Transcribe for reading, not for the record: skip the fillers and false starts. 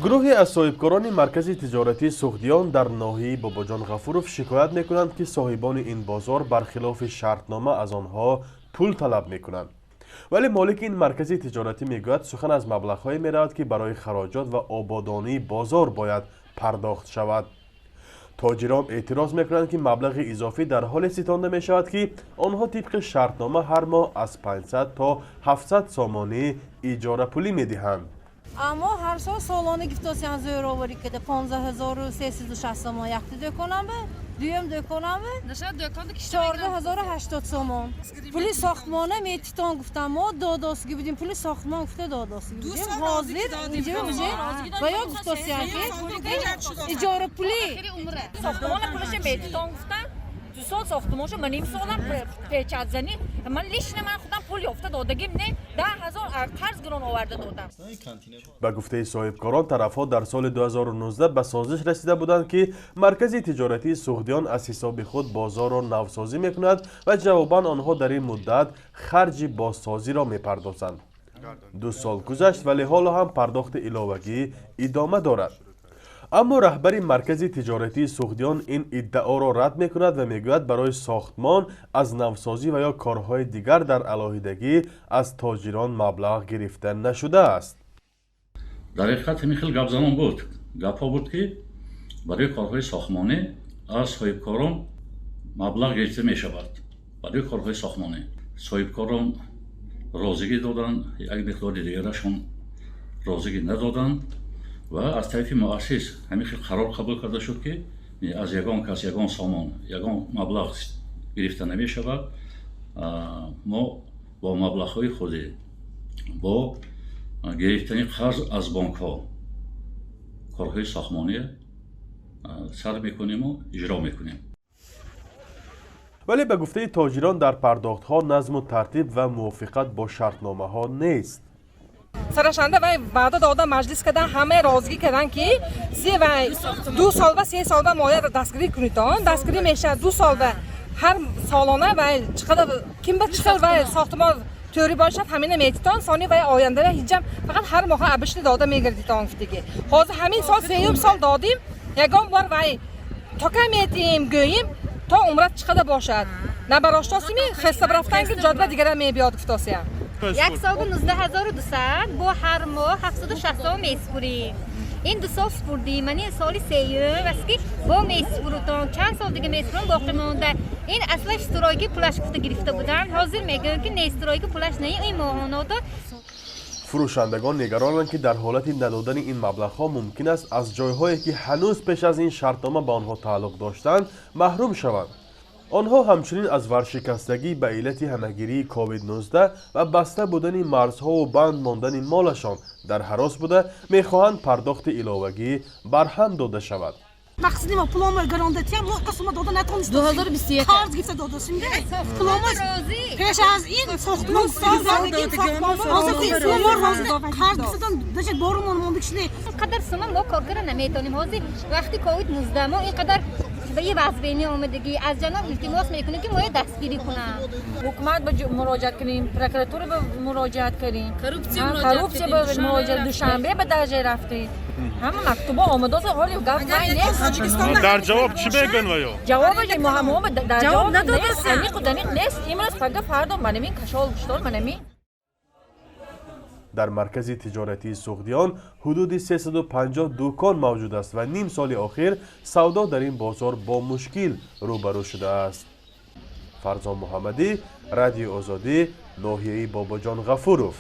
Гурӯҳе аз соҳибкорони маркази тиҷоратии Суғдиён дар ноҳияи Бобоҷон Ғафуров шикоят мекунанд, ки соҳибони ин бозор бархилофи шартнома аз онҳо пул талаб мекунанд. Вале молики ин маркази тиҷоратӣ мегӯяд, сухан аз маблағҳое меравад, ки барои хароҷот ва ободонии бозор бояд пардохт шавад. Тоҷирон эътироз мекунанд, ки маблағи изофӣ дар ҳоле ситонда мешавад, ки онҳо тибқи шартнома ҳар моҳ аз 500 то 700 сомонӣ иҷорапулӣ медиҳанд. Аммо ҳар сол солона гифтосиан зӯроварӣ када 15 360 сомон якта дӯконам, дуюм дӯконам 14 080 сомон. Пули сохтмона метитон гуфтам, мо додосгӣ будем, пули сохтмон гуфта додосгӣ будем. Ҳозир инҷа уже ва ё гуфтосиан, ки иҷорапулӣ. Сохтмона пулаша метитон гуфтам, 2 сол сохтмоншо, ман имсолам печатзанӣ, ман лично ман худам пул ёфта додагим не, 10 000 қарз гирон оварда додам. Ба гуфтаи соҳибкорон, тарафҳо дар соли 2019 ба созиш расида буданд, ки маркази тиҷоратии Суғдиён аз ҳисоби худ бозорро навсозӣ мекунад ва ҷавобан онҳо дар ин муддат харҷи бозсозиро мепардозанд. 2 сол гузашт, вале ҳоло ҳам пардохти иловагӣ идома дорад. Аммо раҳбари маркази тиҷоратии Суғдиён ин иддаоро рад мекунад ва мегӯяд, барои сохтмон аз навсозӣ ва ё корҳои дигар дар алоҳидагӣ аз тоҷирон маблағ гирифта нашудааст. Дар ҳақиқат ҳамин хел гапзанон буд, гапҳо буд, ки барои корҳои сохтмонӣ аз соҳибкорон маблағ гирифта мешавад. Барои корҳои сохтмонӣ соҳибкорон розигӣ доданд, як миқдори дигарашон розигӣ надоданд ва аз тарафи муассис ҳамин хел қарор қабул карда шуд, ки аз ягон кас ягон сомон, ягон маблағ гирифта намешавад. Мо бо маблағҳои худӣ, бо гирифтани қарз аз бонкҳо корҳои сохтмонӣ сар мекуниму иҷро мекунем. Вале ба гуфтаи тоҷирон, дар пардохтҳо назму тартиб ва мувофиқат бо шартномаҳо нест. Сарашанда вай ваъда дода, маҷлис кардан, ҳама розигӣ кардан, ки се вай 2 сол ва 3 сол ба моя дастгирӣ кунитон, дастгирӣ мешавад. 2 сол ба ҳар солона вай чӣ қадар ким ба чӣ хел вай сохтмон тӯри бошад, ҳамина метитон, сони вай оянда ҳиҷам фақат ҳар моҳа абишни дода мегирдитон гуфтагӣ. Ҳозир ҳамин сол сеюм сол додим, ягон бор вай то кай метиҳем гӯем, то умрат чӣ қадар бошад, набароштосими хеста рафтан ки ҷодба дигара мебиёд гуфтосиям. Як солу 19 200, бо ҳар моҳ 760 сом месупурем. Ин 2 сол супурдим, мани соли сеюм аст, ки бо месупурутон. Чанд сол дига месупурам боқӣ монда. Ин аслаш стройки пулаш гуфта гирифта буданд, ҳозир мегӯям, ки не, стройки пулаш не, ин моҳонадо. Фурӯшандагон нигаронанд, ки дар ҳолати надодани ин маблағҳо мумкин аст аз ҷойҳое, ки ҳанӯз пеш аз ин шартнома ба онҳо тааллуқ доштанд, маҳрум шаванд. Онҳо ҳамчунин аз варшикастагӣ ба иллати ҳамагирии COVID-19 ва баста будани марзҳову банд мондани молашон дар ҳарос буда, мехоҳанд пардохти иловагӣ барҳам дода шавад. Мақсади мо пуломо гарондатиям, мо қисма дода натонистем. 2021 қарз гирифта додасим, пуломо пеш аз ин сохтмон қарз гирифтадан, даже борумон мондикшне. Қадар сума мо кор кара наметонем. Ҳозир вақти ковид 19 мо ин қадар ба ин вазъбинӣ омадагӣ, аз ҷаноб илтимос мекунем, ки моя дастгирӣ кунанд. Ҳукумат ба муроҷиат кунем, прокуратура ба муроҷиат кардем, коррупсия ба муроҷиат, Душанбе ба дараҷа рафтем, ҳама мактубо омадоса, ҳоли гап вай нест. Дар ҷавоб чӣ мегӯянд ва ё? Ҷавоби мо дар ҷавоб нест, аниқу даниқ нест. Имрӯз, пага, фардо манамин кашол гуштор манамин. Дар маркази тиҷоратии Суғдиён ҳудуди 350 дукон мавҷуд аст ва ним соли охир савдо дар ин бозор бо мушкил рӯбарӯ шудааст. Фарзон Муҳаммадӣ, Радиои Озодӣ, ноҳияи Бобоҷон Ғафуров.